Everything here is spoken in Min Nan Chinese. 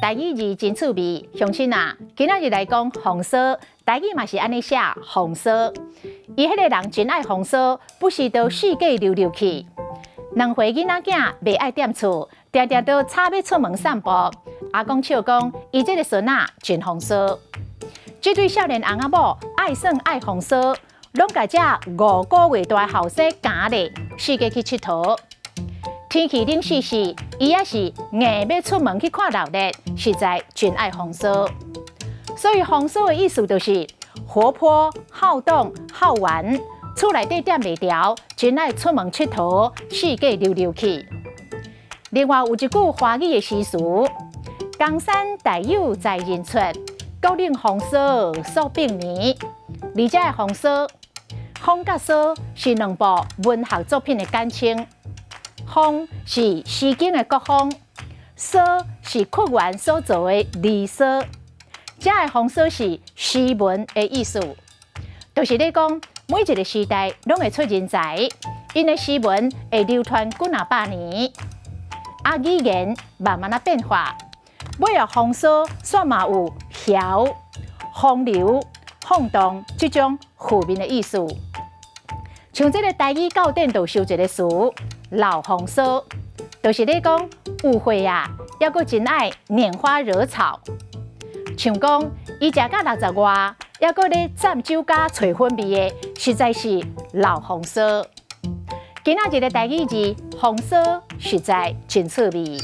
台語字真趣味，鄉親啊，今仔日來講風騷，台語嘛是按呢寫風騷。伊彼個人真愛風騷，不時都四界溜溜去。2歲囡仔囝袂愛踮厝，定定都吵欲出門散步。阿公笑講，伊這个孫仔真風騷。這對少年翁仔某愛耍愛風騷，攏共這5個月大的後生咬咧，四界去𨑨迌。天氣冷死死，伊也是硬欲出門去看熱鬧，實在真愛風騷。所以風騷的意思就是活潑、好動、好玩，厝內底踮袂牢，真愛出門𨑨迌，四界溜溜去。另外有一句華語的詩詞：江山代有才人出，各領風騷數百年。而這个風騷，風佮騷是兩部文學作品的簡稱。風是《詩經》的國風，騷是屈原所做的《離騷》。這个風騷是詩文的意思，就是咧講每一个時代攏會出人才，𪜶的詩文會流傳幾若百年。啊，語言慢慢仔變化，尾仔風騷煞嘛有囂、風流、放蕩這種負面的意思。像這个台語教典就收一个詞，老風騷，就是咧講有歲啊，猶閣真愛拈花惹草。像講伊食甲60外，猶閣咧佔酒家揣粉味的，實在是老風騷。今仔日的台語字風騷實在真趣味。